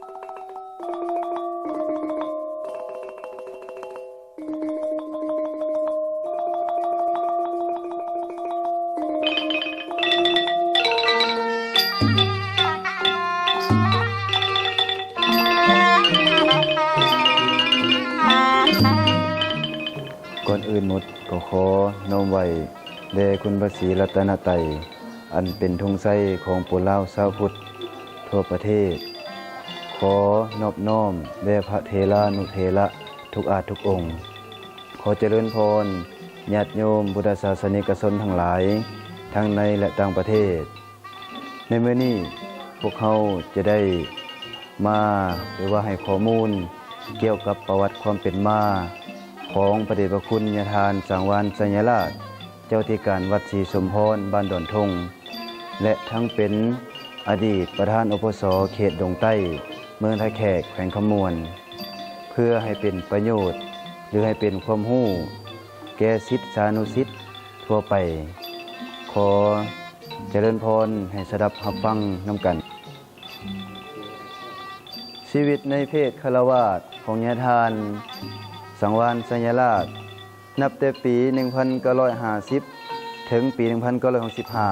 ກ່ອນອື່ນໝົດ ກໍຂໍນ້ອມໄຫວ້ແດ່ຄຸນພະສີລັດຕະນະໄຕ ອັນເປັນທຸງໄຊຂອງປົວລາວຊາວພຸດທົ່ວປະເທດ. ຂໍນອບນ້ອມແດ່ພະເຖລານຸເຖລະທຸກອາດທຸກອົງ. ຂໍຈະເລີນພອນຍາດໂຍມພຸດທະສາສະນິກະຊົນທັງຫຼາຍ ທັງໃນ ແລະ ຕ່າງປະເທດ. ໃນມື້ນີ້ພວກເຮົາຈະໄດ້ມາ ຫຼືວ່າໃຫ້ຂໍ້ມູນກ່ຽວກັບປະຫວັດຄວາມເປັນມາຂອງພະເດດພະຄຸນຍາທ່ານສັງວານໄຊຍະລາດ ເຈົ້າທີ່ການວັດສີສົມພອນ ບ້ານດອນທົ່ງ ແລະ ທັງເປັນອະດີດປະທານ ອພສ ເຂດດົງໃຕ້ ເມືອງທ່າແຂກ ແຂວງຄຳມ່ວນ ເພື່ອໃຫ້ເປັນປະໂຫຍດ ຫຼື ໃຫ້ເປັນຄວາມຮູ້ແກ່ສິດສານຸສິດທົ່ວໄປ. ຂໍຈະເລີນພອນໃຫ້ສະດັບຮັບຟັງນຳກັນ. ຊີວິດໃນເພດຄາລະວາດຂອງຍາທ່ານສັງວານໄຊຍະລາດ ນັບແຕ່ປີໜຶ່ງພັນເກົ້າຮ້ອຍຫ້າສິບ ເຖິງປີໜຶ່ງພັນເກົ້າຮ້ອຍຫົກສິບຫ້າ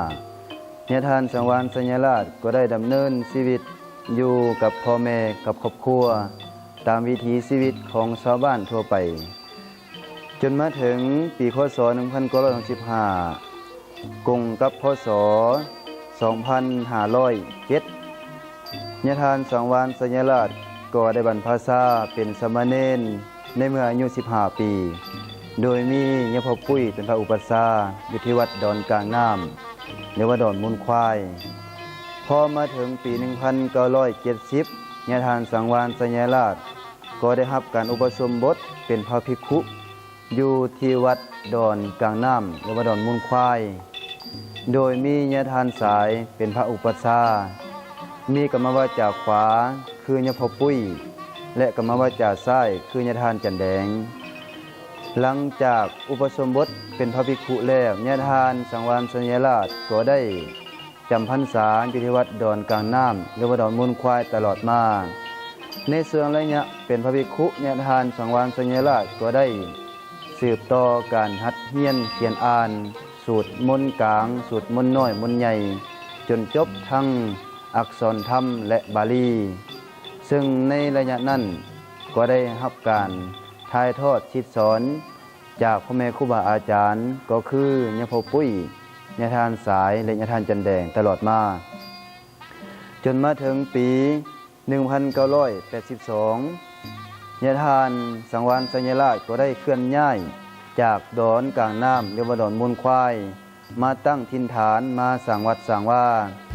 ຍາທ່ານສັງວານໄຊຍະລາດກໍໄດ້ດຳເນີນຊີວິດຢູ່ກັບພໍ່ແມ່ ກັບຄອບຄົວ ຕາມວິຖີຊີວິດຂອງຊາວບ້ານທົ່ວໄປ. ຈົນມາເຖິງປີ ພ.ສ. ໜຶ່ງພັນເກົ້າຮ້ອຍຫົກສິບຫ້າ ກົງກັບ ພ.ສ. ສອງພັນຫ້າຮ້ອຍເຈັດ ຍາທ່ານສັງວານໄຊຍະລາດກໍໄດ້ບັນພາຊາເປັນສາມະເນນໃນເມື່ອອາຍຸສິບຫ້າປີ ໂດຍມີຍາພໍ່ປຸ້ຍເປັນພະອຸປັດຊາຢູ່ທີ່ວັດດອນກາງນ້ຳ ຫຼືວ່າດອນມູນຄວາຍ. ພໍມາເຖິງປີໜຶ່ງພັນເກົ້າຮ້ອຍເຈັດສິບ ຍາທ່ານສັງວານໄຊຍະລາດ ກໍໄດ້ຮັບການອຸປະສົມບົດເປັນພະພິກຂຸ ຢູ່ທີ່ວັດດອນກາງນ້ຳ ຫຼືວ່າດອນມູນຄວາຍ ໂດຍມີຍາທ່ານຊາຍເປັນພະອຸປັດຊາ, ມີກຳມະວາຈາຂວາຄືຍາພໍ່ປຸ້ຍ ແລະ ກຳມະວາຈາຊ້າຍຄືຍາທ່ານຈັນແດງ. ຫຼັງຈາກອຸປະສົມບົດເປັນພະພິກຂຸແລ້ວ, ຍາທ່ານສັງວານໄຊຍະລາດກໍໄດ້ ຈຳພັນສາຢູ່ທີ່ວັດດອນກາງນ້ຳ ຫຼືວ່າດອນມູນຄວາຍຕະຫຼອດມາ. ໃນຊ່ວງໄລຍະເປັນພະພິກຂຸ, ຍາທ່ານສັງວານໄຊຍະລາດກໍໄດ້ສືບຕໍ່ການຫັດຮຽນຂຽນອ່ານສູດມົນກາງ, ສູດມົນນ້ອຍ, ມົນໃຫຍ່, ຈົນຈົບທັງອັກສອນທຳ ແລະ ບາລີ, ເຊິ່ງໃນໄລຍະນັ້ນກໍໄດ້ຮັບການຖ່າຍທອດສິດສອນ ຈາກພໍ່ແມ່ຄູບາອາຈານ ກໍຄືຍາພໍ່ປຸ້ຍ, ຍາທ່ານສາຍ ແລະ ຍາທ່ານຈັນແດງຕະຫຼອດມາ, ຈົນມາເຖິງປີໜຶ່ງພັນເກົ້າຮ້ອຍແປດສິບສອງ ຍາທ່ານສັງວານໄຊຍະລາດກໍໄດ້ເຄື່ອນຍ້າຍຈາກດອນກາງນ້ຳ ຫຼືວ່າດອນມູນຄວາຍ ມາຕັ້ງຖິ່ນຖານ ມາສ້າງວັດສ້າງວາ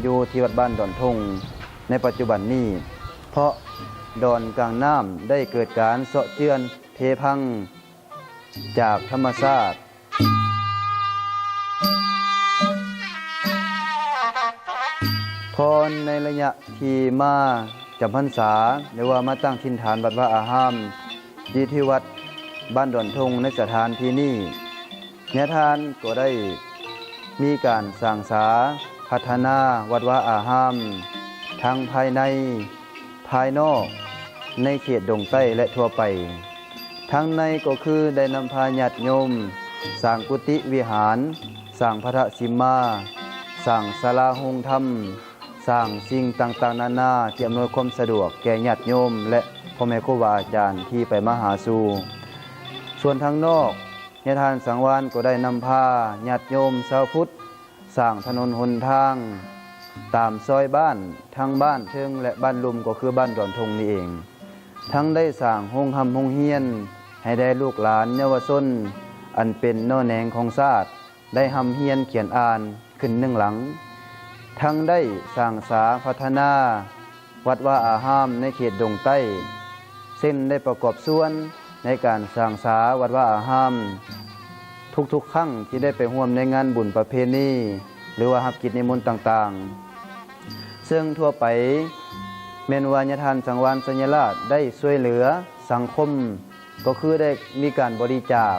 ຢູ່ທີ່ວັດບ້ານດອນທົ່ງໃນປັດຈຸບັນນີ້, ເພາະດອນກາງນ້ຳໄດ້ເກີດການເຊາະເຈື່ອນເພພັງ ຈາກທຳມະຊາດ. ພໍໃນໄລຍະທີ່ມາຈຳພັນສາ ຫຼືວ່າມາຕັ້ງຖິ່ນຖານວັດວາອາຮາມຢູ່ທີ່ວັດບ້ານດອນທົ່ງໃນສະຖານທີ່ນີ້, ຍາທ່ານກໍໄດ້ມີການສ້າງສາພັດທະນາວັດວາອາຮາມ ທັງພາຍໃນ ພາຍນອກ ໃນເຂດດົງໃຕ້ ແລະ ທົ່ວໄປ. ທັງໃນກໍຄືໄດ້ນຳພາຍາດໂຍມສ້າງກຸຕິວິຫານ, ສ້າງພະທະສີມາ, ສ້າງສາລາໂຮງທຳ, ສ້າງສິ່ງຕ່າງໆນານາທີ່ອຳນວຍຄວາມສະດວກແກ່ຍາດໂຍມ ແລະ ພໍ່ແມ່ຄູບາອາຈານທີ່ໄປມາຫາສູ່. ສ່ວນທາງນອກ, ຍາທ່ານສັງວານກໍໄດ້ນຳພາຍາດໂຍມຊາວພຸດ ສ້າງຖະໜົນຫົນທາງຕາມຊອຍບ້ານ ທັງບ້ານເທິງ ແລະ ບ້ານລຸ່ມ ກໍຄືບ້ານດອນທົ່ງນີ້ເອງ, ທັງໄດ້ສ້າງໂຮງຮ່ຳໂຮງຮຽນໃຫ້ແດ່ລູກຫຼານເຍົາວະຊົນ ອັນເປັນໜໍ່ແໜງຂອງຊາດ ໄດ້ຮ່ຳຮຽນຂຽນອ່ານຂຶ້ນໜຶ່ງຫຼັງ, ທັງໄດ້ສ້າງສາພັດທະນາ ວັດວາອາຮາມໃນເຂດດົງໃຕ້, ເຊັ່ນ ໄດ້ປະກອບສ່ວນໃນການສ້າງສາວັດວາອາຮາມ ທຸກໆຄັ້ງທີ່ໄດ້ໄປຮ່ວມໃນງານບຸນປະເພນີ ຫຼືວ່າຮັບກິດນິມົນຕ່າງໆ, ເຊິ່ງທົ່ວໄປແມ່ນວ່າຍາທ່ານສັງວານໄຊຍະລາດໄດ້ຊ່ວຍເຫຼືອສັງຄົມ ກໍຄືໄດ້ມີການບໍລິຈາກ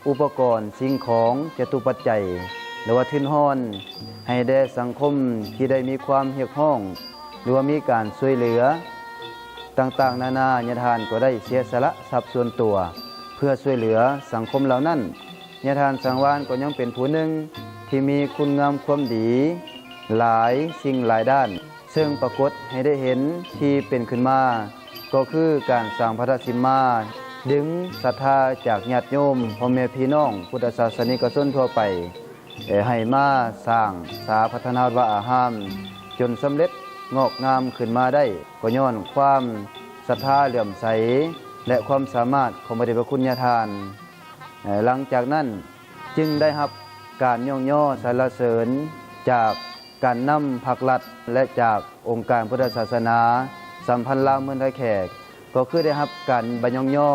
ອຸປະກອນ, ສິ່ງຂອງ, ຈະຕຸປັດໄຈ ຫຼືວ່າທຶນຮອນ ໃຫ້ແດ່ສັງຄົມທີ່ໄດ້ມີຄວາມຮຽກຮ້ອງ ຫຼືວ່າມີການຊ່ວຍເຫຼືອ ຕ່າງໆນານາ, ຍາທ່ານກໍໄດ້ເສຍສະຫຼະຊັບສ່ວນຕົວເພື່ອຊ່ວຍເຫຼືອສັງຄົມເຫຼົ່ານັ້ນ. ຍາທ່ານສັງວານກໍຍັງເປັນຜູ້ໜຶ່ງທີ່ມີຄຸນງາມຄວາມດີຫຼາຍສິ່ງຫຼາຍດ້ານ, ເຊິ່ງປາກົດໃຫ້ໄດ້ເຫັນທີ່ເປັນຂຶ້ນມາ ກໍຄືການສ້າງພະທາດສິມມາ, ດຶງສັດທາຈາກຍາດໂຍມ ພໍ່ແມ່ພີ່ນ້ອງ ພຸດທະສາສະນິກະຊົນທົ່ວໄປ ເອີ່ ໃຫ້ມາສ້າງສາພັດທະນາວັດວາອາຮາມ ຈົນສຳເລັດງອກງາມຂຶ້ນມາໄດ້ ກໍຍ້ອນຄວາມສັດທາເຫຼື້ອມໃສ ແລະ ຄວາມສາມາດຂອງພະເດດພະຄຸນຍາທ່ານ. ເອີ່ ຫຼັງຈາກນັ້ນຈຶ່ງໄດ້ຮັບການຍ້ອງຍໍສັນລະເສີນຈາກການນຳພາກລັດ ແລະ ຈາກອົງການພຸດທະສາສະໜາສຳພັນລາວເມືອງທ່າແຂກ, ກໍຄືໄດ້ຮັບການໃບຍ້ອງຍໍ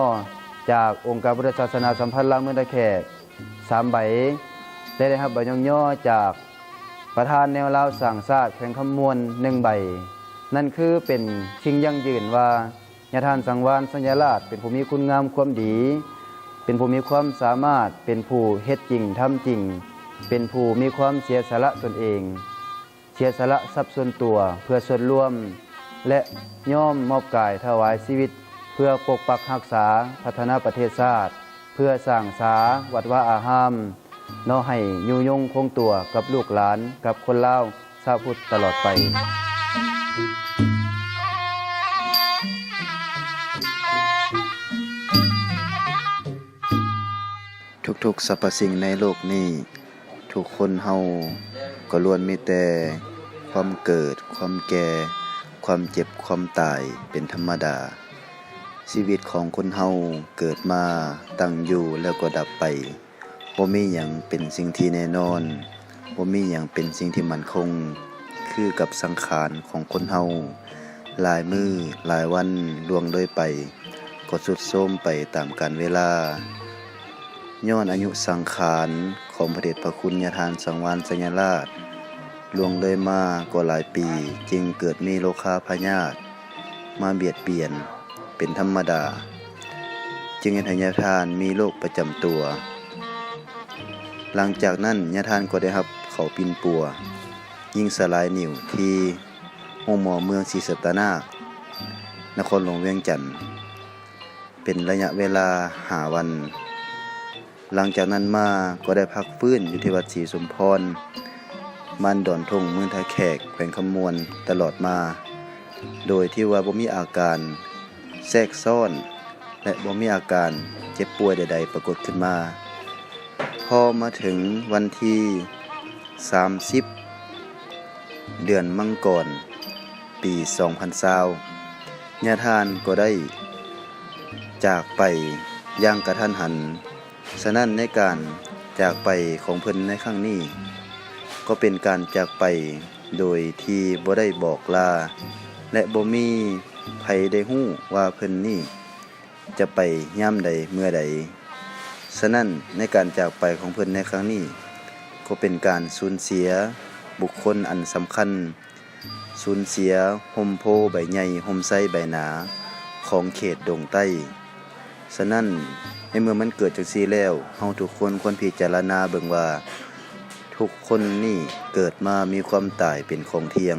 ຈາກອົງການພຸດທະສາສະໜາສຳພັນລາວເມືອງທ່າແຂກ ສາມໃບ ແລະ ໄດ້ຮັບໃບຍ້ອງຍໍຈາກປະທານແນວລາວສ້າງຊາດແຂວງຄຳມ່ວນ ໜຶ່ງໃບ. ນັ້ນຄືເປັນສິ່ງຢັ້ງຢືນວ່າ ຍາທ່ານສັງວານ ໄຊຍະລາດ ເປັນຜູ້ມີຄຸນງາມຄວາມດີ, ເປັນຜູ້ມີຄວາມສາມາດ, ເປັນຜູ້ເຮັດຈິງທຳຈິງ, ເປັນຜູ້ມີຄວາມເສຍສະຫຼະຕົນເອງ, ເສຍສະຫຼະຊັບສ່ວນຕົວເພື່ອສ່ວນລວມ ແລະ ຍອມມອບກາຍຖວາຍຊີວິດເພື່ອປົກປັກຮັກສາ ພັດທະນາປະເທດຊາດ ເພື່ອສ້າງສາວັດວາອາຮາມ ເນາະ ໃຫ້ຢູ່ຍົງຄົງຕົວກັບລູກຫຼານ ກັບຄົນລາວຊາວພຸດຕະຫຼອດໄປ. ທຸກໆສັບພະສິ່ງໃນໂລກນີ້, ທຸກຄົນເຮົາກໍລ້ວນມີແຕ່ຄວາມເກີດ, ຄວາມແກ່, ຄວາມເຈັບ, ຄວາມຕາຍເປັນທຳມະດາ. ຊີວິດຂອງຄົນເຮົາເກີດມາ, ຕັ້ງຢູ່ ແລ້ວກໍດັບໄປ. ບໍ່ມີຫຍັງເປັນສິ່ງທີ່ແນ່ນອນ, ບໍ່ມີຫຍັງເປັນສິ່ງທີ່ໝັ້ນຄົງ ຄືກັບສັງຂານຂອງຄົນເຮົາ, ຫຼາຍມື້ຫຼາຍວັນລ່ວງເລີຍໄປ ກໍຊຸດໂຊມໄປຕາມການເວລາ. ຍ້ອນອາຍຸສັງຂານຂອງພະເດດພະຄຸນຍາທ່ານສັງວານ ໄຊຍະລາດ ລ່ວງເລີຍມາກໍຫຼາຍປີ, ຈຶ່ງເກີດມີໂລຄາພະຍາດ ມາບຽດບຽນເປັນທຳມະດາ, ຈຶ່ງເຮັດໃຫ້ຍາທ່ານມີໂລກປະຈຳຕົວ. ຫຼັງຈາກນັ້ນ ຍາທ່ານກໍໄດ້ຮັບເຂົາປິ່ນປົວ, ຍິງສະລາຍນິ້ວທີ່ໂຮງໝໍເມືອງສີສັດຕະນາກ ນະຄອນຫຼວງວຽງຈັນ ເປັນໄລຍະເວລາຫ້າວັນ. ຫຼັງຈາກນັ້ນມາກໍໄດ້ພັກຟື້ນຢູ່ທີ່ວັດສີສົມພອນ ບ້ານດອນທົ່ງ ເມືອງທ່າແຂກ ແຂວງຄຳມ່ວນ ຕະຫຼອດມາ ໂດຍທີ່ວ່າບໍ່ມີອາການແຊກຊ້ອນ ແລະ ບໍ່ມີອາການເຈັບປ່ວຍໃດໆປາກົດຂຶ້ນມາ. ພໍມາເຖິງວັນທີສາມສິບ ເດືອນມັງກອນ ປີສອງພັນຊາວ ຍາທ່ານກໍໄດ້ຈາກໄປຢ່າງກະທັນຫັນ. ສະນັ້ນ ໃນການຈາກໄປຂອງເພິ່ນໃນຄັ້ງນີ້ ກໍເປັນການຈາກໄປໂດຍທີ່ບໍ່ໄດ້ບອກລາ ແລະ ບໍ່ມີໃຜໄດ້ຮູ້ວ່າເພິ່ນນີ້ ຈະໄປຍາມໃດເມື່ອໃດ. ສະນັ້ນ ໃນການຈາກໄປຂອງເພິ່ນໃນຄັ້ງນີ້ ກໍເປັນການສູນເສຍບຸກຄົນອັນສຳຄັນ, ສູນເສຍຮົ່ມໂພໃບໃຫຍ່, ຮົ່ມໄຊໃບໜາຂອງເຂດດົງໃຕ້. ສະນັ້ນ ໃນເມື່ອມັນເກີດຈັ່ງຊີ້ແລ້ວ, ເຮົາທຸກຄົນຄວນພິຈາລະນາເບິ່ງວ່າ ທຸກຄົນນີ້ເກີດມາມີຄວາມຕາຍເປັນຂອງທ່ຽງ.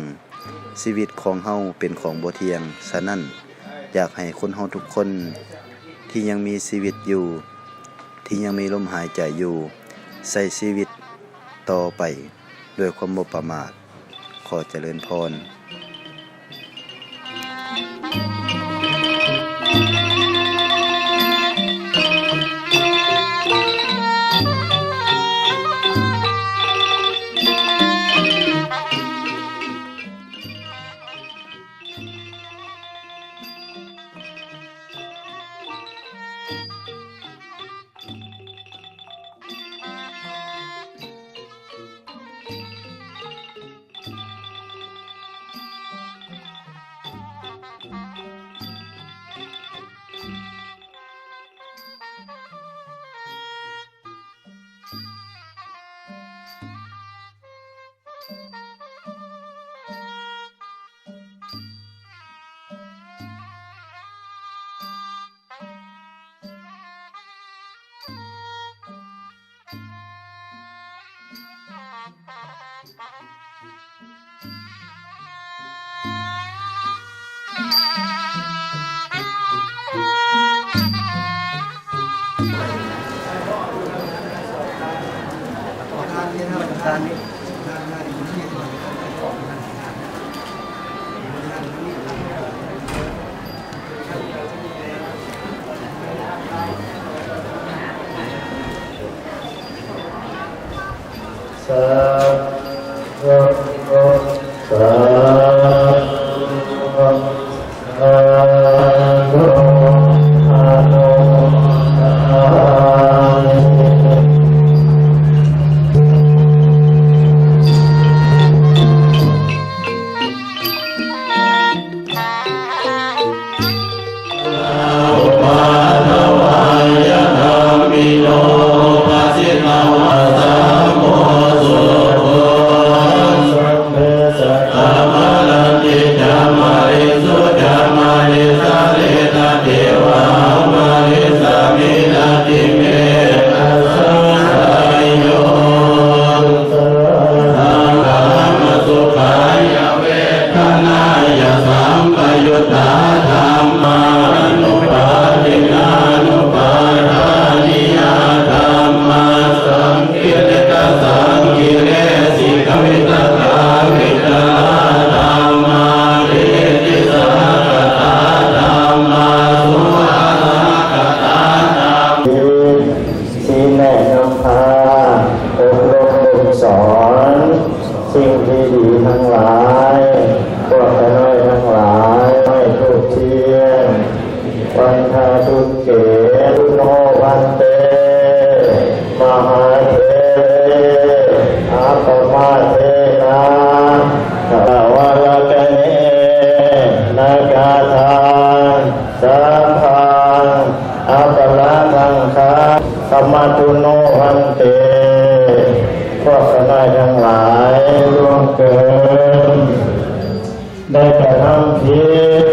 ຊີວິດຂອງເຮົາເປັນຂອງບໍ່ທ່ຽງ, ສະນັ້ນ ຢາກໃຫ້ຄົນເຮົາທຸກຄົນທີ່ຍັງມີຊີວິດຢູ່, ທີ່ຍັງມີລົມຫາຍໃຈຢູ່, ໃຊ້ຊີວິດຕໍ່ໄປດ້ວຍຄວາມບໍ່ປະໝາດ. ຂໍຈະເລີນພອນ. สาธุ สาธุ สาธุ อนุโมทนามิ ทนายะสัมปยุตตาธัมมา อนุปาทินนานุปาทานิยาธัมมา สังกิริตะสังกิเลสิกวิตกาวิจารธัมมา วินิจจิสหกตาธัมมา สุภาสหกตาธัมมา ชี้แนะนำพา อบรมบ่มสอน สิ่งที่ดีทั้งหลาย พวกข้าน้อยทั้งหลาย ให้ทุกเที่ยง วันทาทุกเกตุโนวันเต มหาเทเว อัปปมาเทนะ สวรกเนนะกาทา สัพพัง อัปปะลาทัง ขะ ขะมะตุโน ภันเต พวกข้าน้อยทั้งหลาย ล่วงเกิน ได้กระทำผิด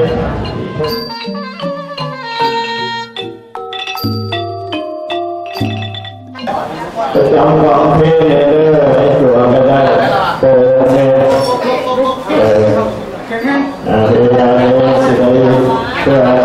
ประจำกองเพลงเด้อ ไอ้ตัวก็ได้ เออ เนี่ย เออ อ่า เวลานี้สิได้เพื่อ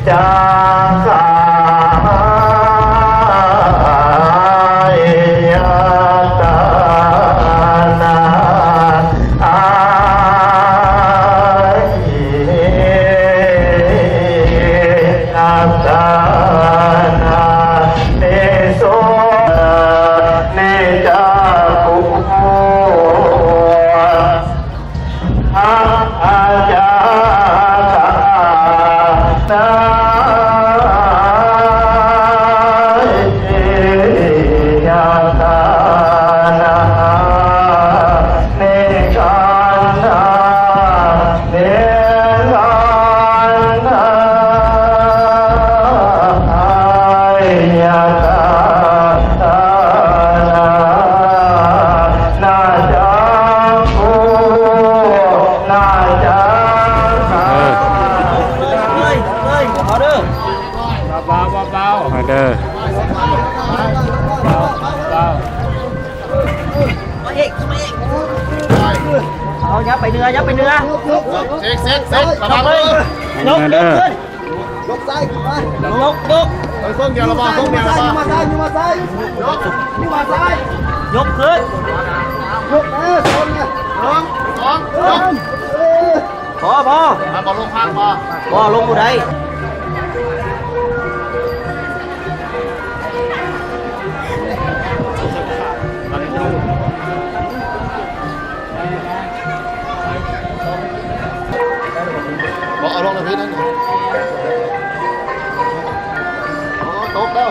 ຈັກຂາຍະຕະນະ ອາຍະຕະນະ ເນໂສເນຈັກຂຸ ອາຈາຕະນາຍະຕະນາເນກັນນາເນກັນນາອາຍະຕະ ນາຈັກຂຸ ນາຈັກຂາຍະ ເຮີ້ຍ ເບົາໆ ເບົາໆ ເອົາເດີ ເບົາໆ ເອົາ ຢ່າໄປເໜືອ ຢ່າໄປເໜືອ ເຊັກ ເຊັກ ເຊັກ ລະວັງເດີ ເດີ ຍົກຊ້າຍຂຶ້ນມາ ຍົກ ຍົກ ເອົາເບິ່ງດຽວລະບໍ່ ເບິ່ງດຽວລະບໍ່ ມາຊ້າຍ ມາຊ້າຍ ມາຊ້າຍ ຍົກ ມາຊ້າຍ ຍົກຂຶ້ນ ຍົກເອີ ຊົນນະ ສອງ ສອງ ເອີ ພໍ ພໍ ມັນບໍ່ລົງຂ້າງບໍ່ ບໍ່ລົງບໍ່ໄດ້ ບໍ່ ເອົາລົງນະພີ້ນັ້ນ ໂອ້ ຕົກແລ້ວ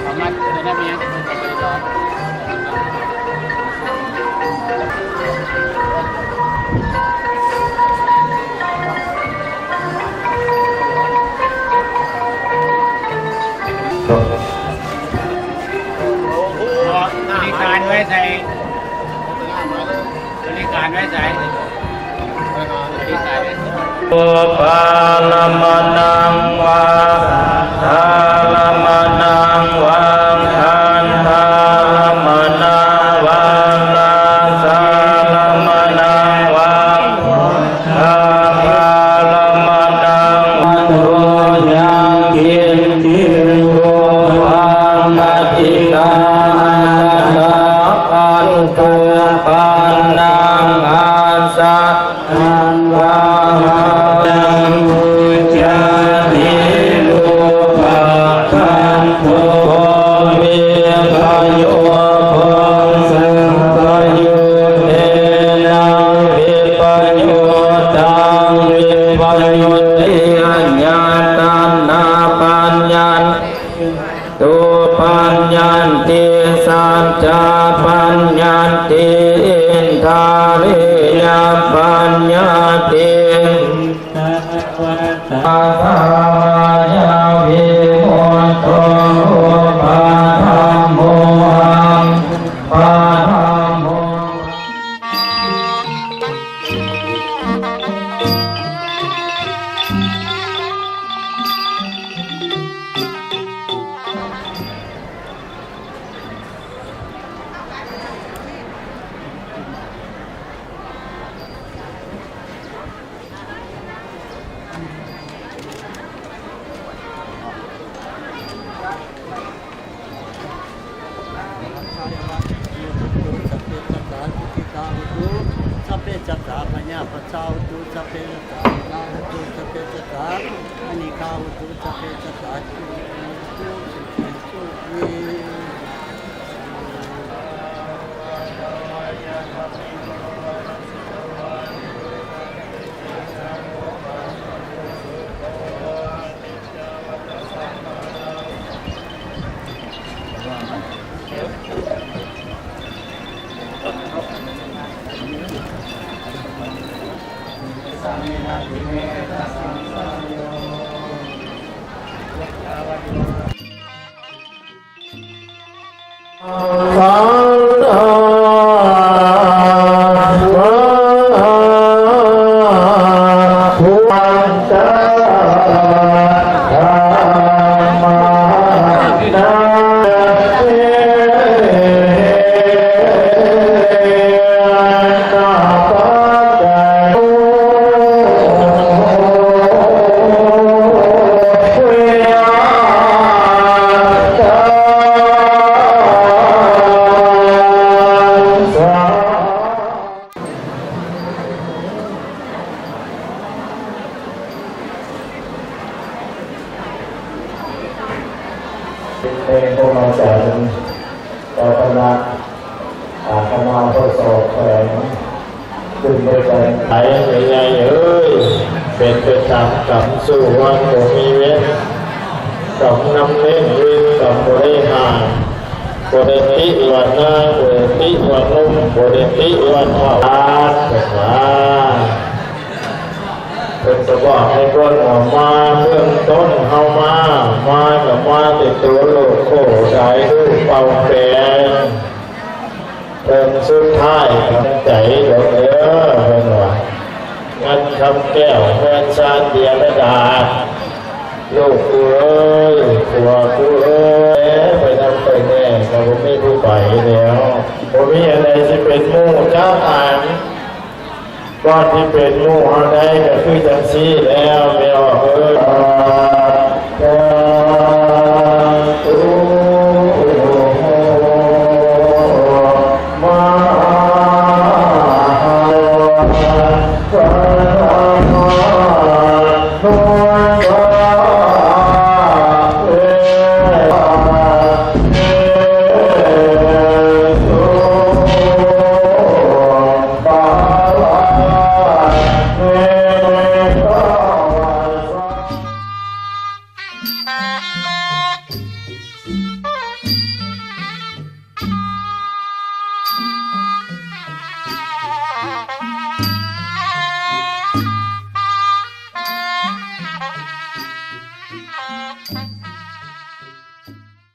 ສາມາດເດີນໄດ້ໄໝ? ບໍລິການໄວ້ໃສ? ບໍລິການໄວ້ໃສ? ບາລະມະນັງວາ ທາລະມະນັງວາ ຄັນທາລະມະນາວາ ລາຊາລະມະນັງວາ ທາພາລະມະນັງ ໂຕຍັງກິນຈິໂກ ອັງຄະຕິກາ ອາຕາປັນໂຕປັນນັງ ອາສະ ອັນວາຫັງ ຍັງອຸຈາຕິລູປະຄັນໂທ ວິປະໂຍຄ ໂພຊະປະໂຍເຕນະ ວິປະໂຍຕັງ ວິປະໂຍເຕ ຍະຕະນະປັນຍາ ໂຕປັນຍັນຕິ ສັດຈາປັນຍັນຕິ ອິນທະລິຍະປັນຍາຕິ ສະພາວາຍາວິມຸດໂຕ ອຸປະທຳໂມ ອັງ ປະທຳໂມ. ສັບເພສັດຕາ ສຸຂິຕາ ໂຫຕຸ ສັບເພສັດຕາ ພະຍາປັດສາ ໂຫຕຸ ສັບເພສັດຕາ ໂຫຕຸ ສັບເພສັດຕາ ອະນິກາ ໂຫຕຸ ສັບເພສັດຕາ ສຸຂິ ສຸຂິ ສຸຂິ. ເປັນຜູ້ມາຈາກເຈົ້າຄະນະ ອາ ຄະນະ ສສ ແຂວງ ຂຶ້ນໄປກັນ ໄປແມ່ໃຫຍ່ເອີຍ ເປັນໄປຕາມກຳສູ່ວັນ ບໍ່ມີເວນກຳນຳເວນ ເວນກຳບໍ່ໄດ້ຫາ ບໍ່ໄດ້ຕິວ່ານາງ ບໍ່ໄດ້ຕິວ່າໜຸ່ມ ບໍ່ໄດ້ຕິວ່າເຖົ້າ ເພິ່ນວ່າ ເພິ່ນກໍບອກໃຫ້ເພິ່ນອອກມາເບື້ອງຕົ້ນເຮົາມາ ມາກໍມາແຕ່ໂຕໂລໂຄ ສາຍລູກເປົ່າແປງ ເພິ່ນສຸດທ້າຍທຳໃຈລົງເດີ ເພິ່ນວ່າ ເງິນຄຳແກ້ວເຮືອນຊານເດຍລະດາດ ລູກກູເອີຍ ຜົວກູເອີຍ ໄປນຳໄປແນ່ກໍບໍ່ມີຜູ້ໄປແລ້ວ ບໍ່ມີອັນໃດຊິເປັນໝູ່ຈັກອັນ ກ່ອນທີ່ເປັນໝູ່ເຮົາໄດ້ກໍຄືຈັ່ງຊີ້ແລ້ວ ແມ່ອອກເອີຍ ສາທຸ ມາຫາສາທຸ